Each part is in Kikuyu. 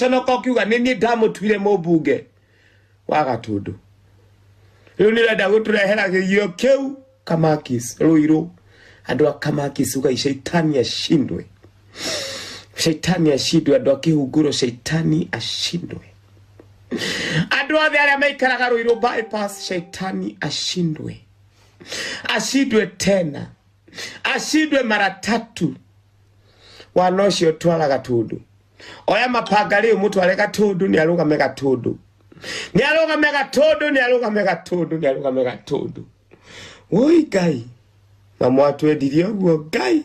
Ũgĩconoka ũkiuga nĩ niĩ ndamũtuire mũmbunge wa Gatũndũ. Rĩu nĩ ũrenda gũtũrehera kĩgio kĩu Kamakis Ruiru. Andũ a Kamakis ugai shaitani ashindwe. Shaitani ashindwe, andũ a Kĩhunguro shaitani ashindwe. Andũ othe arĩa maikaraga Ruiru bypass shaitani ashindwe. Ashindwe tena. Ashindwe mara tatu. Wana ũcio twara Gatũndũ. Oya mapanga rĩu mũtware Gatũndũ nĩ arũgame Gatũndũ. Nĩ arũgame Gatũndũ, nĩ arũgame Gatũndũ, nĩ arũgame Gatũndũ. Woi Ngai, na mwatwendirie ũguo Ngai.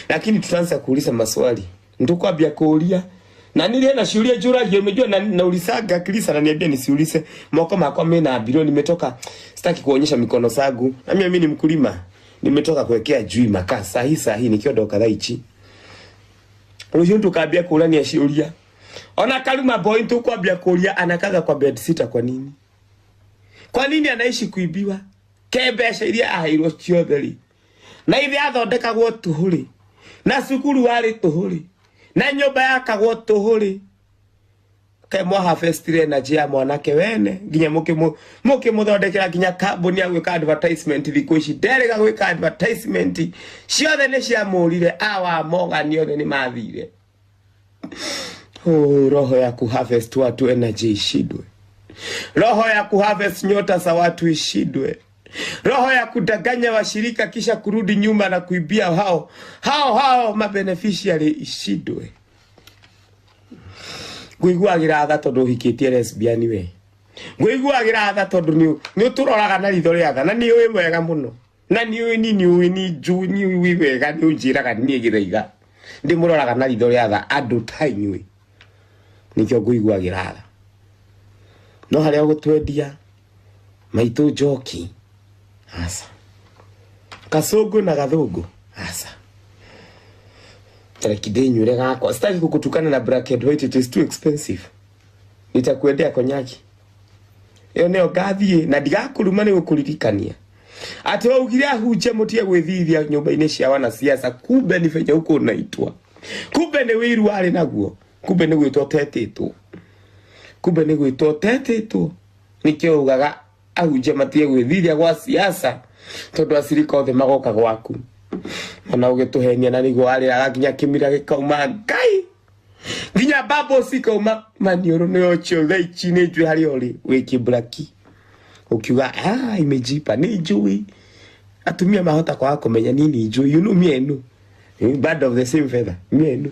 Lakini tutaanza kuuliza maswali. Nitukwambia kuulia. Na nile na ciuria njũragio umejua na naulizaga Chris ananiambia nisiulize. Moko makwa mena bilioni nimetoka, sitaki kuonyesha mikono zangu. Na mimi ni mkulima. Nimetoka kuwekea jui makaa sahi sahi nikiondoka thaa ici. Rũciũ tukambia kũrania ciũria. Ona Karuma boy tukwambia kũria anakaga kwa bed sitter kwa nini? Kwa nini anaishi kuibiwa? Ke mbeca iria aheirwo ciothe rĩ. Na ithe athondekagwo tũhũ rĩ. Na cukuru warĩ tũhũ rĩ. Na nyũmba yakagwo tũhũ rĩ. Ke mwa harvestire energy ya mwanake wene nginya mũkĩmũthondekera nginya kambuni ya gwĩka advertisement thikũ ici nderĩga gwĩka advertisement ciothe nĩ ciamũrire awa Morgan othe nĩ mathire. Oh, roho ya kuharvest watu energy ishindwe. Roho ya kuharvest nyota za watu ishindwe. Roho ya kudanganya washirika kisha kurudi nyuma na kuibia hao hao hao mabeneficiary ishindwe. Ngũiguagĩra tha tondũ ũhikĩtie lesbian we. Ngũiguagĩra tha tondũ nĩ ũtũroraga na ritho rĩa tha na nĩ ũĩ wega mũno. Na nĩ ũĩ ni nĩ ũĩ ni njũĩ nĩ ũĩ wega nĩ ũnjĩraga niĩ Gĩthaiga. Ndĩmũroraga na ritho rĩa tha andũ ta inyuĩ. Nĩkĩo ngũiguagĩra tha. No harĩa ũgũtwendia maitũ njoki aca. Kasũngũ na gathũngũ aca. Tareki ndĩnyuĩre gakwa. Sitaki kukutukana na black and white, it is too expensive. Nitakuendea konyaki. Ĩyo nĩyo ngathiĩ na ndigakũruma nĩ gũkũririkania. Atĩ waugire ahunjia mũtige gwĩthithia nyũmba-inĩ cia wanasiasa, kumbe ni venye huko unaitwa. Kumbe nĩ wĩiru warĩ naguo. Kumbe nĩ gwĩtwo ũtetĩtwo. Kumbe nĩ gwĩtwo ũtetĩtwo. Nĩkĩo ugaga ahunjia matige gwĩthithia gwa siasa tondũ acirika othe magoka gwaku. Ona ũgĩtũhenia na nĩguo warĩraga nginya kĩmira gĩkauma Ngai. Nginya bubbles ikauma maniũrũ nĩ ũcio thaa ici nĩ njũĩ harĩa ũrĩ wĩ kĩmburaki. Ũkiuga ah imejipa nĩ njũĩ. Atumia mahota kwaga kũmenya niĩ nĩ njũĩ. You know me I know. Bird of the same feather. Me I know.